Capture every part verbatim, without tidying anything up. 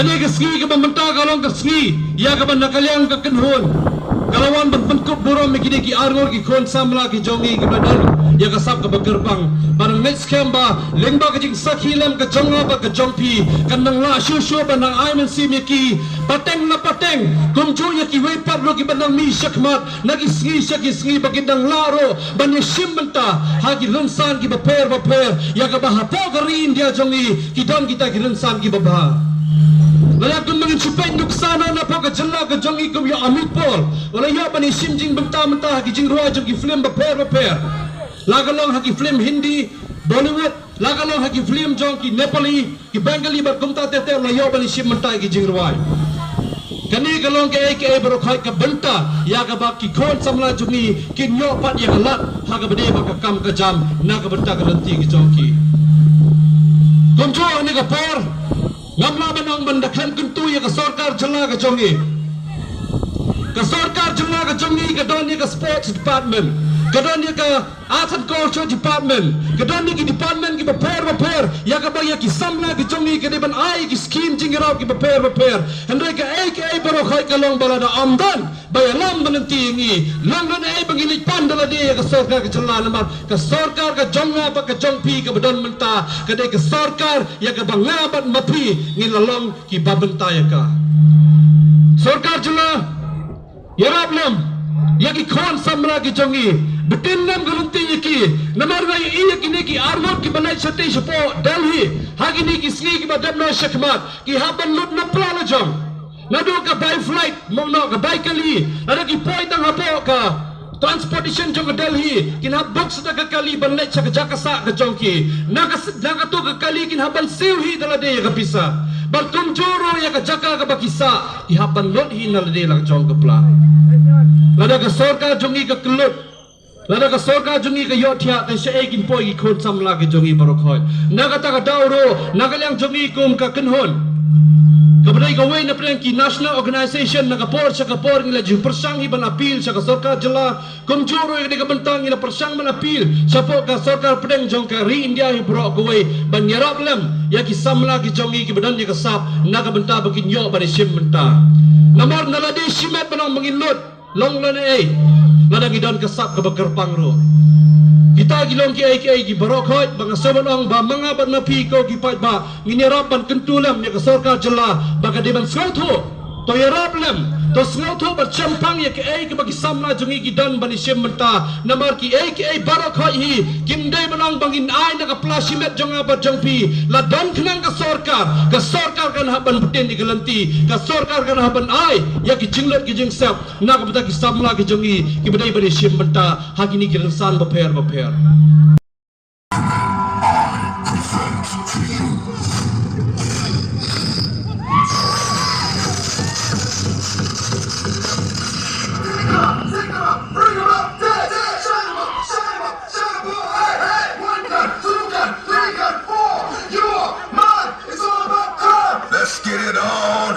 Kane ka sngi kaba mynta ka long ka sngi ïa kaba na ka liang ka kynhun ka la wan ban pynkup burom ïa kine ki arngut ki khun samla ki jong ngi kiba don ïa ka sap kaba kyrpang. Ba nang ngeit skhem ba lyngba ka jingsakhi lem ka jong nga bad ka jong phi kan nang lah shuh shuh ban nang ai mynsiem ïa ki pateng na pateng, kumjuh ïa kiwei pat ruh kiba nang mih shakhmat na ki sngi sha ki sngi ba kin nang lah ruh ban ïashim bynta ha ki rynsan kiba pher ba pher ïa kaba hapoh ka ri India jong ngi ki don kita ki rynsan kiba bha. Lada kum ba ngin shu peit nuksa na hapoh ka jylla ka jong ngi kum ïa Amit Paul u la ïoh ban ïashim jingbynta mynta ha ki jingrwai jong ki film bapher bapher, la ka long ha ki film Hindi, Bollywood, la ka long ha ki film jong ki Nepali, ki Bengali bad kumta ter ter, la ïoh ban ïashim bynta ha ki jingrwai. Kane ka long kaei kaei baroh khoit ka bynta ïa kaba ki khun samla jong ngi kin ïoh pat ïa ka lad ha kaba dei bad ka kam ka jam na ka bynta ka lynti ka jong ki. Kumjuh ha kane ka por ngam lah ban ong ban da khlem kyntu ïa ka sorkar jylla ka jong ngi. Ka sorkar jylla ka jong ngi ka don ïa ka sports department, ka don ïa ka arts and culture department, ka don ïa ki department kiba pher bapher ïa kaba ïa ki samla ki jong ngi ka dei ban ai ki skim jingïarap kiba pher bapher. Hynrei kaei kaei baroh khoit ka long ba lada ym don ba ïalam ban lynti ïa ngi, long lane ei ba ngi leit pan da lade ïa ka sorkar ka jylla namar ka sorkar ka jong nga bad ka jong phi kaba don mynta ka dei ka sorkar ïa kaba nga bad ma phi ngin la long kiba bynta ïa ka. Sorkar jylla, ïarap lem ïa ki khun samla ki jong ngi, btin lem ka lynti ïa ki. Namar nga ïohi ïa kine ki arngut kiba leit shatei shapoh Delhi ha kine ki sngi kiba dep noh shakhmat, ki hap ban lut na pla la jong. Naduh ka bai flight, mong noh ka bai kali, lada ki poi tang hapoh ka transportation jong ka Delhi, kin hap book sa da ka kali ban leit sha ka jaka sah ka jong ki. Na ka s- na kato ka kali kin hap ban siew hi da lade ïa ka pisa. Bad kumjuh ruh ïa ka jaka kaba ki sah ki hap ban lut hi na lade la ka jong ka pla. Lada ka sorkar jong ngi ka kyllut, lada ka sorkar jong ngi ka ïohthiah, te shaei kin poi ki khun samla ki jong ngi baroh khoit. Na kata ka daw ruh na ka liang jong ngi kum ka kynhun kaba dei kawei na pdeng ki national organization, na ka por sha ka por ngi la jingpyrshang hi ban appeal sha ka sorkar jylla. Kumjuh ruh ïa kane ka bynta ngi la pyrshang ban appeal shapoh ka sorkar pdeng jong ka ri India hi baroh kawei ban ïarap lem ïa ki samla ki jong ngi kiba don ïa ka sap na ka bynta ba kin ïoh ban ïashim bynta. Namar na lade shimet ban ong ba ngin lut, long lane ei, lada ngi don ka sap kaba kyrpang ruh. Kita ki long kiei kiei ki baroh khoit ba nga sngewbha ban ong ba ma nga bad ma phi ko ki paidbah ngin ïarap ban kyntu lem ïa ka sorkar jylla ba ka dei ban sngewthuh. To ïarap lem, to sngewthuh bad shemphang ïa kaei kaba ki samla jong ngi ki don ban ïashim bynta. Namar kiei kiei baroh khoit hi kim dei ban ong ba ngin ai na ka pla shimet jong nga bad jong phi. La don khnang ka sorkar, ka sorkar kan hap ban btin ïa ka lynti, ka sorkar kan hap ban ai ïa ki jinglut ki jingsep na ka bynta ki samla ki jong ngi kiba dei ban ïashim bynta ha kine ki rynsan bapher bapher. Let's get it on.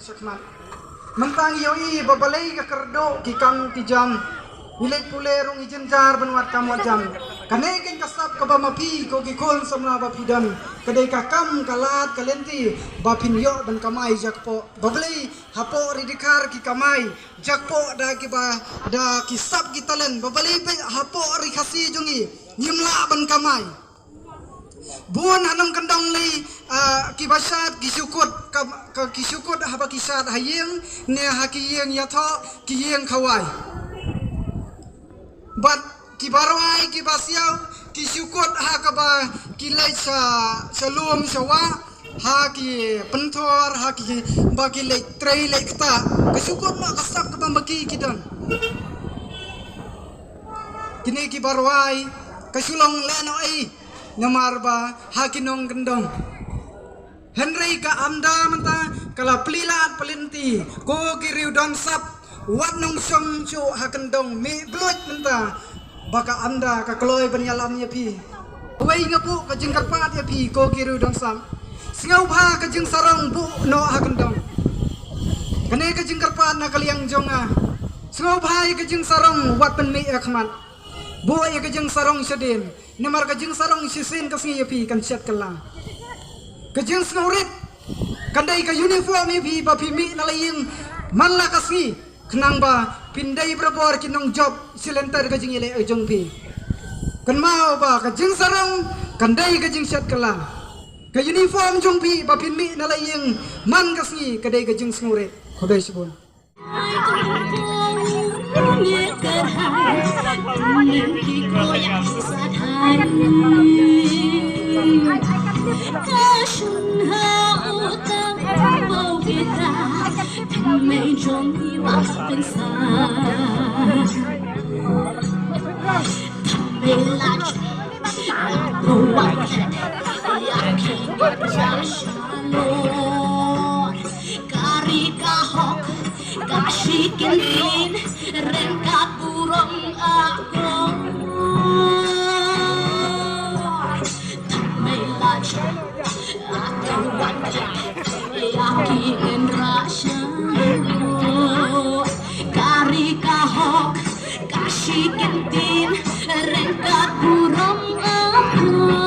Shakmat. Mynta ngi ïohi ba balei ka kyrduh ki kam ki jam. Ngi leit pule ruh ngi jynjar ban wad kam wad jam. Kane keiñ ka sap kaba ma phi ko ki khun samla ba phi don. Ka dei ka kam ka lad ka lynti ba phin ïoh ban kamai jakpoh. Ba balei hapoh ri dkhar ki kamai jakpoh da kiba da ki sap ki talent. Ba balei peit hapoh ri Khasi jong ngi ngim lah ban kamai. Bun ha nongkyndong lei, ah, kiba shad ki shu kut ka, ka ki shu kut haba ki shad ha ïing ne ha ki ïing ïathoh ki ïing khawai. Bad kiba rwai kiba siaw ki shu kut ha kaba ki leit sha, sha lum sha wah ha ki pynthor ha ki ba ki leit trei leit ktah. Ka shu kut noh ka sap kaba ma ki ki don. Kine kiba rwai ka shu long lehnohei namar ba ha ki nongkyndong. Hynrei ka amda mynta Ka la plie lad plie lynti, ko ki riew don sap, wat nongshong shuh ha kyndong, mih bluit mynta, ba ka AMDA ka kloi ban ïalam ïa phi. Kawei nga buh ka jingkyrpad ïa phi, ko ki riew don sap. Sngewbha ka jingsarong buh noh ha kyndong. Kane ka jingkyrpad na ka liang jong nga. Sngewbha ïa ka jingsarong wat pynmih ïa khmat. Buh ïa ka jingsarong shadien. Namar ka jingsarong shisien ka sngi ïa phi kan shet kylla. Ka jingsngewrit kan dei ka uniform ïa phi ba phi mih na la ïing man la ka sngi. Khnang ba phin dei barabor ki nongjop shi lynter ka jingïaleh jong phi. Kynmaw ba ka jingsarong kan dei ka jingshet kylla. Ka uniform jong phi ba phin mih na la ïing man ka sngi ka dei ka jingsngewrit. Khublei shibun. Kari ka hok, ka shi kyntien, ryngkat burom akor. Tang mei la jong, atu wan ïa, ïa ki ngen rasha. Kari ka hok, ka shi kyntien, ryngkat burom akor.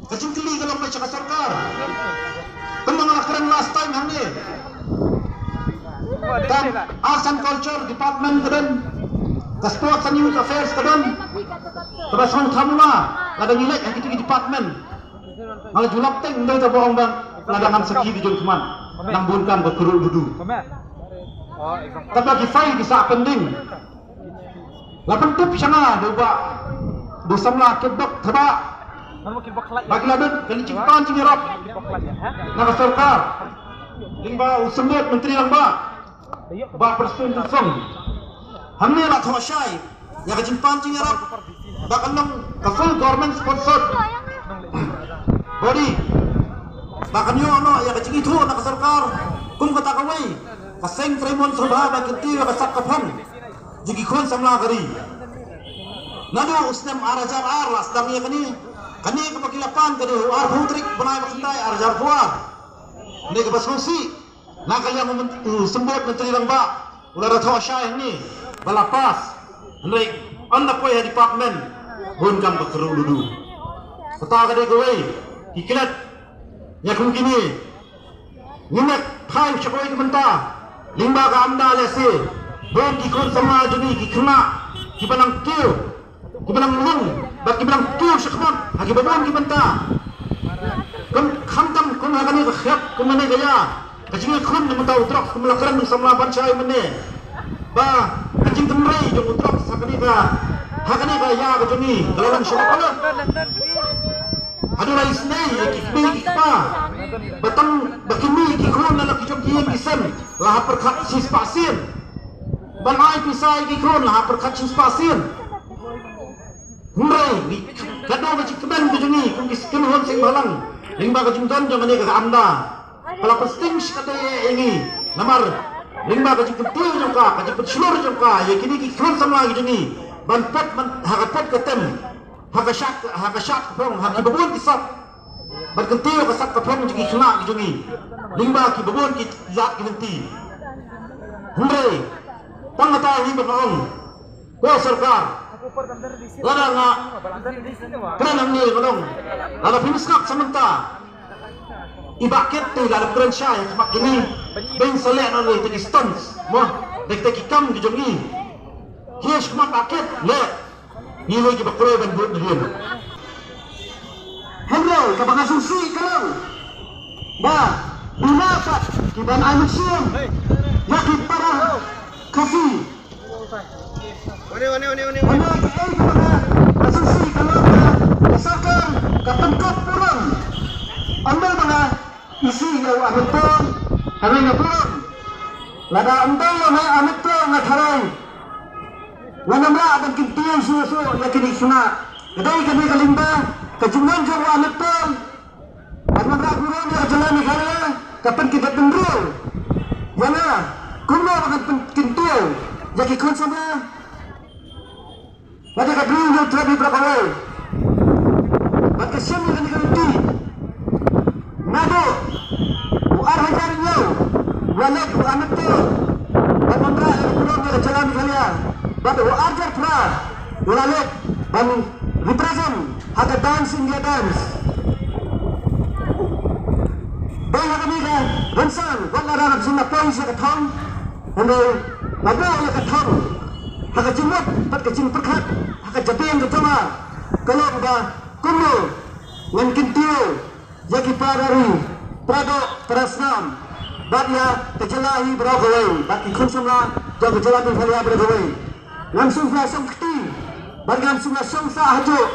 Ka jingkylli ka long na sha ka sorkar. Tang ba nga la kren last time hangne. Tang Arts and Culture Department ka don, ka Sports and Youth Affairs ka don. Kaba song thamula, lada ngi leit ha kito ki department. Nga la ju lap teng, ym dei tang ba ong ba lada ngam sakhi di jong khmat. Nang bun kam ka kru dudu. Kata ki file ki sah pending. La pyntip sha nga da u bah, da u samla Kitbok Thabah. Ba ki la don kane ka jingpan jingïarap na ka sorkar. Lyngba u Symbud Myntri Rangbah, Bah Prestone Tynsong. Hangne la thoh shai ïa ka jingpan jingïarap ba kan long ka full government sponsored body. Ba kan ïoh noh ïa ka jingithuh na ka sorkar kum kata kawei ka seng trei mon sngewbha ba kyntiew ïa ka sak ka phang jong ki khun samla ka ri. Naduh u snem ar hajar ar la sdang ïa kane. Kane kaba ki la pan ka dei u arphew tarik bnai ba khyndai ar hajar arphew ar. Kane kaba sngewsih na ka liang u Symbud Myntri Rangbah u la da thoh shai hangne ba la pass. Hynrei ynda poi ha department bun kam ka kru dudu. Kata ka dei kawei ki klet ïa kum kine. Ngi ngeit phai sha kawei ka bynta lyngba ka AMDA lehse bun ki khun samla jong ngi ki khynnah kiba nang kiew, kiba nang lung bad kiba nang kiew shakhmat ha kiba bun ki bynta. Kum khamtam kum ha kane ka khep kum kane ka ïa ka jingïakhun na bynta u drugs kum la kren u samla Panshai mynne. Ba ka jingtynrei jong u drugs ha kane ka, ha kane ka ïa ka jong ngi ka la long sha ka palat. Haduh la isynei ïa ki kmie ki kpa ba tang ba ki mih ki khun la ki jong ki ïing ki sem la ha pyrkhat shispah sien. ban ai pisa ïa ki khun ha pyrkhat shisien. Hynrei ngi, ka dei ka jingkmen ka jong ngi kum ki kynhun seng bhalang lyngba ka jingdon jong kane ka amda. Ka la pynsting shikatdei ïa ngi namar lyngba ka jingkyntiew jong ka, ka jingpynshlur jong ka ïa kine ki khun samla ki jong ngi ban pep man ha ka pep ka tem, ha ka shad, ha ka shad ka phong, ha kiba bun ki sap, ban kyntiew ka sap ka phong jong ki khynnah ki jong ngi lyngba kiba bun ki lad ki lynti. Hynrei tang kata hi ba nga ong, ko sorkar, lada nga kren hangne nga ong, lada phin sngap sa mynta, i Bah Kit te lada kren shai ha khmat jong ngi, beiñ sa leh noh ïa kita ki stunts mo, da kita ki kam ki jong ngi. Hi ha khmat Bah Kit leh, ngi leh kiba kloi ban bud na ïing. Hynrei kaba nga sngewsih ka long ba duna pat kiban ai mynsiem ïa ki para Khasi. Wane, wane, wane, wane, wane. Wane kaei kaba nga sngewsih ka long ba ka sorkar ka pynkup burom. Ym dei ba nga isih ïa u Amit Tong, hynrei nga burom. Lada ym dei ïa u Amit Tong nga tharai ngam lah ban kyntiew shuh shuh ïa kine ki khynnah. Ka dei kane ka lyngba ka jingwan jong u Amit Tong ban wanrah burom ïa ka jylla Meghalaya, ka pynkyndit bynriew ïa nga kumno ba ngan pynkyntiew ïa ki khun samla. Bad ïa ka briew Hynñiewtrep hi baroh kawei. Bad ka shim ïa kane ka lynti naduh u ar hajar hynñiew, u la leit u Amit Tong ban wanrah ïa ka burom ïa ka jylla Meghalaya. Bad u ar hajar phra u la leit ban represent ha ka Dance India Dance. Dei ha kane ka rynsan, wat la dang ym shym la poi sha ka thong, hynrei la buh ïa ka thong ha ka jingmut bad ka jingpyrkhat ha ka jabieng ka jong nga, ka long ba kumno ngan kyntiew ïa ki para ri, para doh, para snam, bad ïa ka jylla hi baroh kawei, bad ki khun samla jong ka jylla Meghalaya baroh kawei. Ngam shym la shong kti bad ngam shym la shong sah hajuh.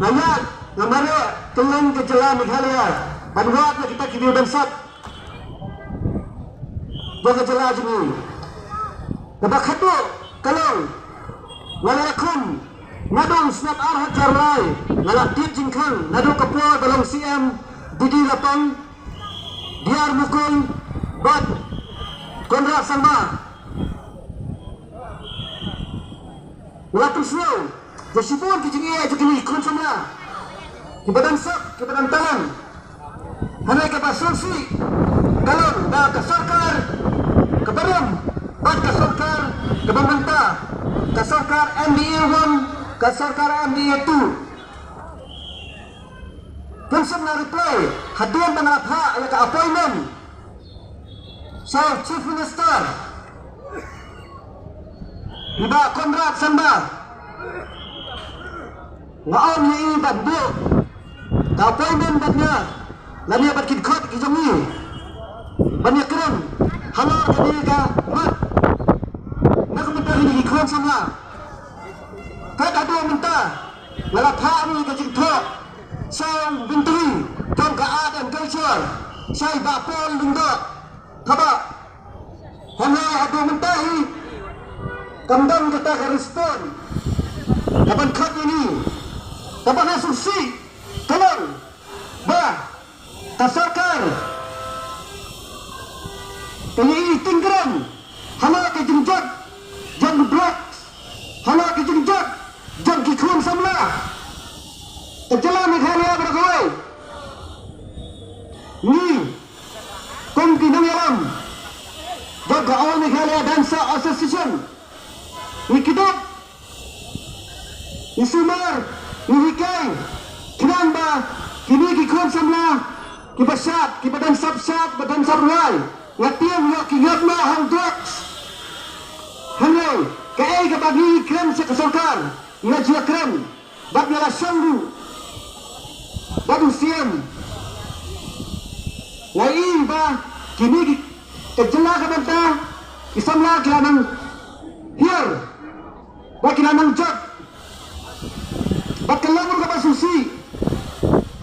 Nga ïaid, nga mareh kylleng ka jylla Meghalaya ban wad ïa kita ki briew dang sat jong ka jylla jong ngi. Kaba khatduh ka long, nga la ïakhun naduh u snem ar hajar lai, nga la tied jingkhang naduh ka por ba long C M D D Lapang, D R Mukul bad Conrad Sangma. Nga la pynsngew ïa shibun ki jingeh jong kine ki khun samla kiba dang sap, kiba dang talent. Hynrei kaba sngewsih ka long ba ka sorkar kaba rim bad ka sorkar kaba mynta, ka sorkar M D A one, ka sorkar M D A two, kim shym la reply hadien ba nga la phah ïa ka appointment sha u Chief Minister, i Bah Conrad Sangma. Nga ong ïa i ban buh ka appointment bad nga lane bad ki dkhot ki jong ngi ban ïakren halor kane ka mat na ka bynta kine ki khun samla. Kat haduh mynta nga la phah ïa ka jingthoh sha u Myntri jong ka Art and Culture, sha i Bah Paul Lyngdoh. Kaba hynrei haduh mynta hi kam don kata ka respond kaban khot ïa ngi. Kaba nga sngewsih ka long ba ka sorkar ka ïohi tyngkhreh halor ka jingjot jong drugs, halor ka jingjot jong ki khun samla. Ka jylla Meghalaya baroh kawei, ngi kum ki nongïalam jong ka All Meghalaya Dancer Association, ngi kdup, ngi sumar, ngi hikai khnang ba kine ki khun samla kiba shad, kiba dang sap shad, ba dang sap rwai, nga tieng ïoh ki ngop noh hangto. Hynrei kaei kaba ngi kren sha ka sorkar, nga ju ïakren bad nga la shong ruh bad u C M. Nga ïohi ba kine ki, ka jylla ka bynta, ki samla ki la nang hiar bad ki la nang jot. Bad ka long ruh kaba sngewsih,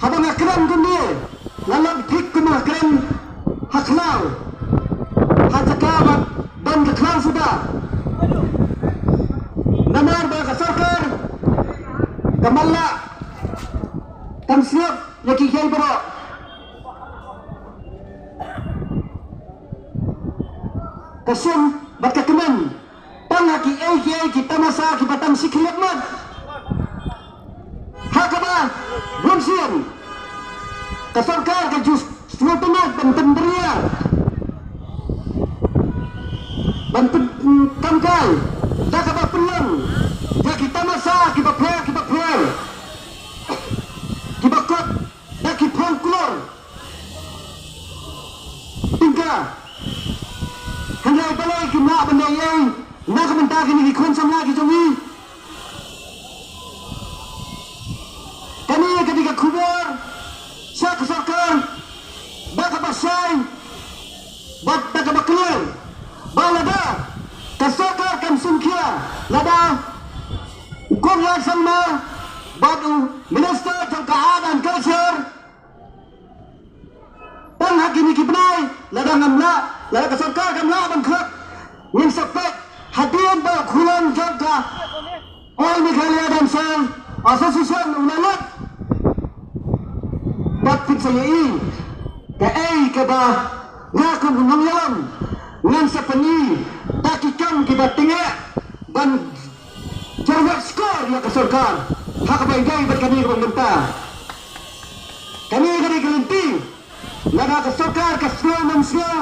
haba nga kren kumne, nga long thik kum nga kren ha khlaw, ha jaka ba don ka khlaw suda. Ka man la tam sngap ïa ki kiei baroh. Ka shim bad ka kmen tang ha kiei kiei ki tamasa kiba tam shi khlieh mat. Ha kaba bun sien ka sorkar ka ju sngewtynnat ban pynbria ban pyn kam kai da kaba pynlong ïa ki tamasa kiba pher kiba pher kiba kot da ki folklor. Tyngka hynrei balei kim lah ban ïa ei na ka bynta kine ki khun samla ki jong ngi. Kane ka dei ka khubor sha ka sorkar da kaba shai bad da kaba clear ba lada ka sorkar kam sngewkhia, lada u Conrad Sangma bad u Minister jong ka Art and Culture tang ha kine ki bnai, lada ngam lah, lada ka sorkar kam lah ban khot, ngin sa peit hadien ba u khulom jong ka All Meghalaya Dancehall Association u la lut. Bad phin sa ïohi kaei kaba nga kum u nongïalam ngan sa pyni da ki kam kiba tyngeh ban jyrwat skor ïa ka sorkar ha kaba ïadei bad kane kaba mynta. Kane ka dei ka lynti lada ka sorkar ka sngew nym sngew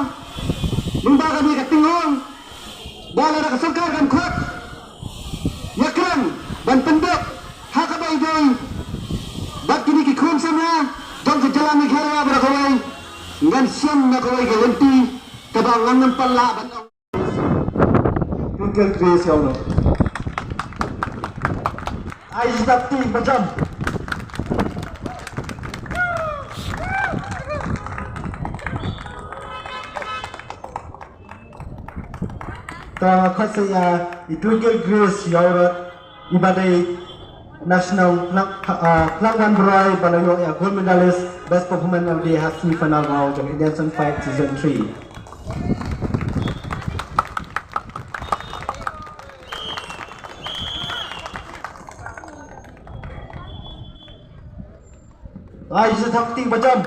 lyngba kane ka tynghong ba lada ka sorkar kan khot ïakren ban pyndep ha kaba ïadei bad kine ki khun samla jong ka jylla Meghalaya baroh kawei. Ngan shem na kawei ka lynti kaba ngan nym pat lah ban ong. Twinkle Grace ïa u. Ai jingtip ba jam. Ta khot sa ïa i Twinkle Grace ïa u, iba dei National Phlak-, ah, Phlakwan Broi ba la ïoh ïa gold medalist, best performance of the half semi final round jong Indian Song Fight season three. Ai, sa thak ti ba jam.